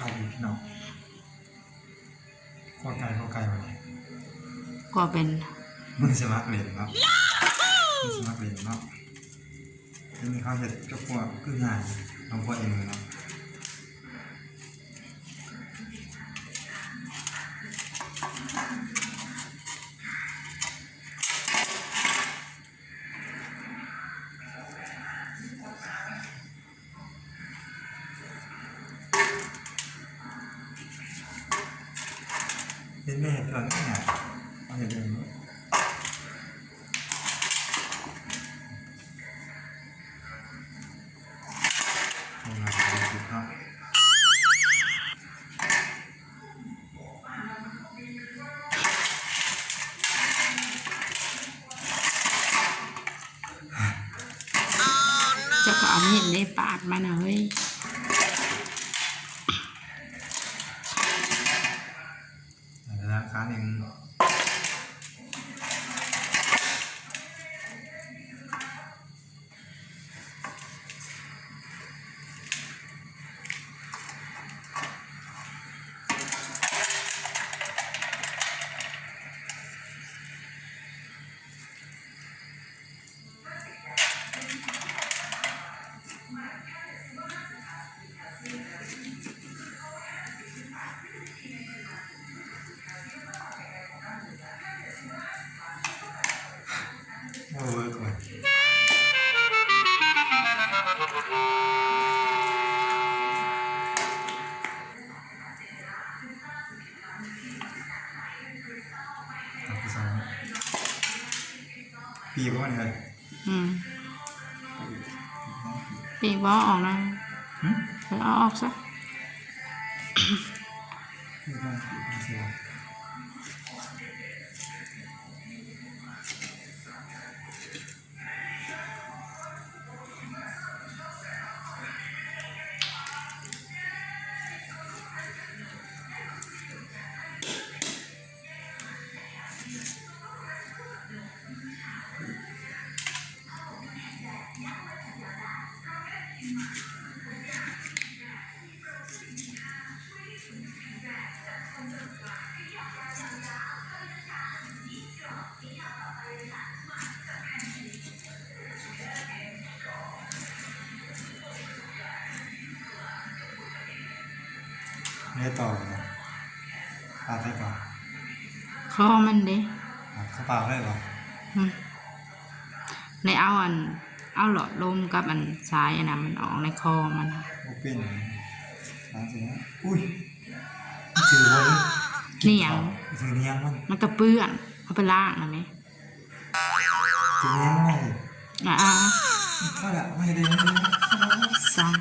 ພີ່ນ້ອງ ຂົ້ວໄກ່ ຂົ້ວໄກ່ບັດນີ້ ກໍເປັນ ມືສະໝັກຫຼິ້ນເນາະ ມືສະໝັກຫຼິ້ນເນາະ. ອັນນີ້ເຮົາເຮັດກັບພວກຄືງ່າຍ ເຮົາພວກເອງເນາະ. ເຮັດແມ່ເຮັດກ່ອນເນາະ ເອົາເຮັດເອງເນາະ. ເຈົ້າກໍເອົາມີດນີ້ປາດມັນນະເຮີ້ຍ. ທະນາຄານເອງ. ປີກບໍ່ນີ້ເອີຍ. ອືມ ປີກບໍ່ອອກນະ. ຫຶ? ເອີ ເອົາອອກຊະ. ແລ້ວຕໍ່ ປາດໃສ່ກ່ອນ ຄໍມັນເດ້ ປາດເຂົ້າປາກເລີຍບໍ່? ອືມ ແລ້ວເອົາອັນ ເອົາຫຼອດລົມກັບອັນສາຍອັນນັ້ນມັນອອກໃນຄໍມັນ ບໍ່ເປັນຫຍັງ. ອຸ້ຍ ຖືບໍ່ນີ້ ນີ້ຫຍັງ? ຖືນີ້ຫຍັງມັນ? ມັນກະເປື້ອນ ເອົາໄປລ້າງນະແມ. ເປັນຫຍັງໄດ້? ອ່າ ພໍແລ້ວ ບໍ່ເຮັດເດ້. ສັ່ງ